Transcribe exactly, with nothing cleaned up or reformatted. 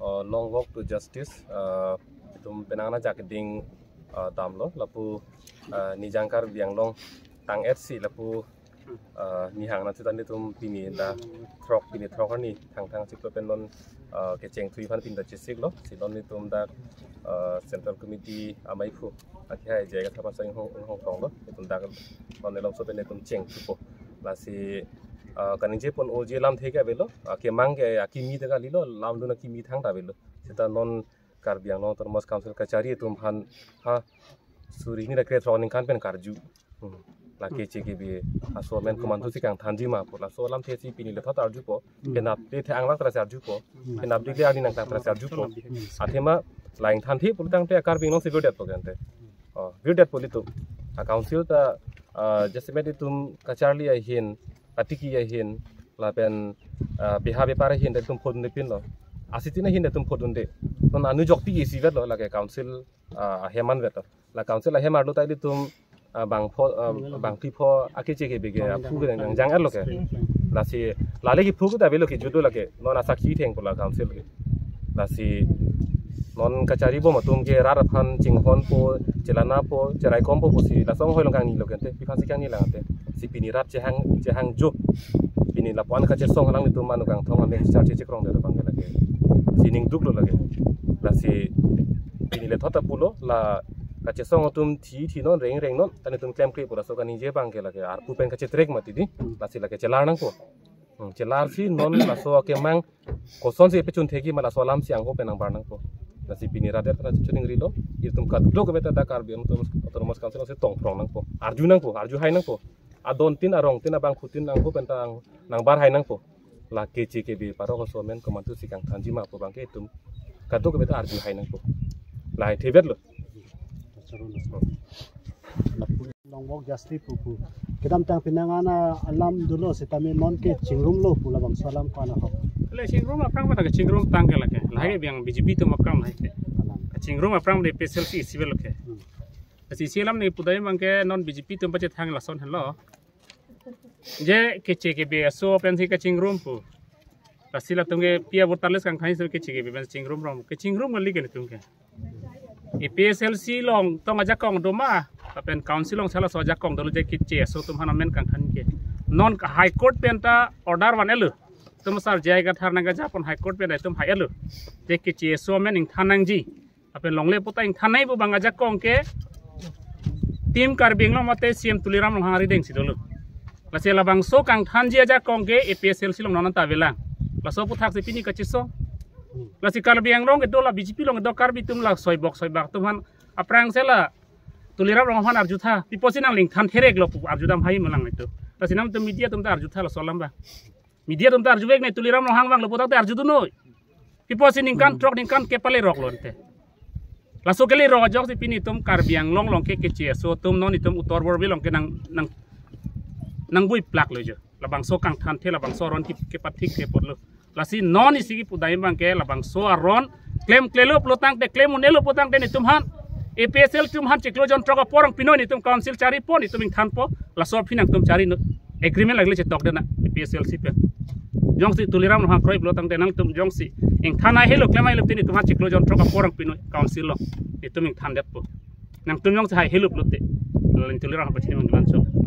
uh, long walk to justice, uh, itum penang ajak ding, uh, damlo lapu, uh, Nijang Karbi Anglong tang-et si lapu, uh, nihang na chutan itum pini dak throk, pini throk arni Thangthang chiklo pen non, uh, kecheng thui aphan pini dak chesiklo, si non itum dak, uh, Central Committee amaiphu akehai J I Kathar aphan sang hong hong tonglo, itum dak non elom so pen itum cheng thupo. Lasi, uh, kaningje pon oji lamthe ke avelo, uh, kemang ke akimi te kalilo, lamdun akimi thangta avelo. Seta non Karbi Anglong Autonomous Council kachari atum aphan ha suri hini ra kre throk aningkan pen karju. Hmm. La K C K B aso amen komantu si kangthanji ma pu laso lamthe si pini lethot arjupo. Hmm. Penap le the anglak tara si arjupo. Hmm. Penap le arni nangklang tara si arjupo. Hmm. Athema la ingthanthe pulotangte Karbi Anglong si virdetpo kente. Oh, virdetpo ilitum. A council ta, ah, jasemet itum kacharli ahin, atiki ahin, lapen, ah, beha bepar ahin, itum phodunde pinlo. Asitin ahin itum phodunde. Non anu jokpi isivetlo, lake council, ah, ahem anvetlo. La council ahem arlo ta ilitum, ah, bangpho, ah, bangphli pho a K C K B ke aphu ke nangjang-etlo ke. Lasi, lale kephu ke ta avelo ke jutlo lake. Non asakhi thengpo la council ke. Lasi non kachari bom atum ke rat aphan chinghonpo, chelanapo, cheraikompo pusi laso anghoi along kangnilo kente, pi aphan si kangni lang ante. Si pini rat chehang, chehangjo. Pini lapu-an kachesong alanglitum anu kangthong amek charche chekrongdet abang ke lake. Si ning duklo lake. Lasi pini lethot ta pulo, la kachesong atum thi thi non, reng reng non, ta netum klemkle pu laso kaningje abang ke lake. Arpu pen kachetrek mati di, lasi lake chelar nangpo. Hmm, chelar si non laso akemang kosonsi pechun thekji ma laso alam si angho pen nangbar nangpo. Lasi pini rat-et aphan chiningrilo, itum kadokave ta dak Karbi Anglong Autonomous Council si tongprong nangpo. Arju nangpo, arju hai nangpo. Adon tin arong tin abangphu tin angho pen ta ang nangbar hai nangpo. La K C K B parok aso amen komantu si kangthanji ma pu abang ke itum kadokave ta arju hai nangpo. Lahai thevetlo. Long walk justice pupu. Kedamtang penang ana alam dolo setame non ke chingrumlo pu labangso alam ko-an ahok? Le chingrum aphrang pada kechingrum tang ke lake. Lahai ke biang B J P atum akam lahai ke. Alam. Chingrum aphrang de A P H L C isi avelo ke. Hmm. Lasi isi alam ne pudai abang ke non B J P atum pachethang lason henlo. Je K C K B aso pensi kechingrum pu. Lasi latum ke pi a voter list kangkhaini so K C K B pen chingrum rong. Kechingrum kali ke netum ke. A P H L C along tong ajakong do ma, lapen council along sala so ajakong dolo je K C aso atum aphan amen kangthan ke. Non ka High Court pen ta order van-etlo. Itum asar J I Kathar nangkejapon High Court pen ta itum hai-etlo. Je K C aso amen ingthan nangji. Lapen longle puta ingthan nai pu abang ajakong ke Team Karbi Anglong mate C M Tuliram Ronghang arideng si dolo. Lasi labangso kangthanji ajakong ke A P H L C along non ta avelang. Laso aphuthak si pini kachesong. Lasi Karbi Anglong kedo la B J P along kedo Karbi atum la soibok soibak atum aphan aphrang si la Tuliram Ronghang aphan arjutha. Pi apotsi nangli ingthan thereklo pu arjudam hai ma lang itum. Lasi nangtum media atum ta arjutha laso alam abang. Media atum ta arjuvek ne Tuliram Ronghang vanglo puthak te arjudun noi. Pi apotsi ningkan throk ningkan kep le roklo ante. Laso kele rok ajoksi pini itum Karbi Anglong along ke K C aso atum non itum Uttar Borbil along ke nang, nang, nangbuiplaklo jo. Labangso kangthanthe labangso aron ke, kepathik ke apotlo. Lasi non isi kipudai abang ke labangso aron klemklelo pulotangte, klem un-elo pulotangte netum aphan, A P H L C atum aphan chiklo jon throk apor nangpinoi, netum council charipo, netum ingthanpo, laso aphi nangtum chari non. Agreement lagile chetok dena A P H L C pen. Jongsi Tuliram Ronghang kroi pulotangte nangtum jongsi ingthan hai helo, klem hai helo te netum aphan chiklo jon throk apor nangpinoi council along. Netum ingthandetpo. Nangtum jongsi hai helo pulote, lapen Tuliram Ronghang pachini manggilan chok.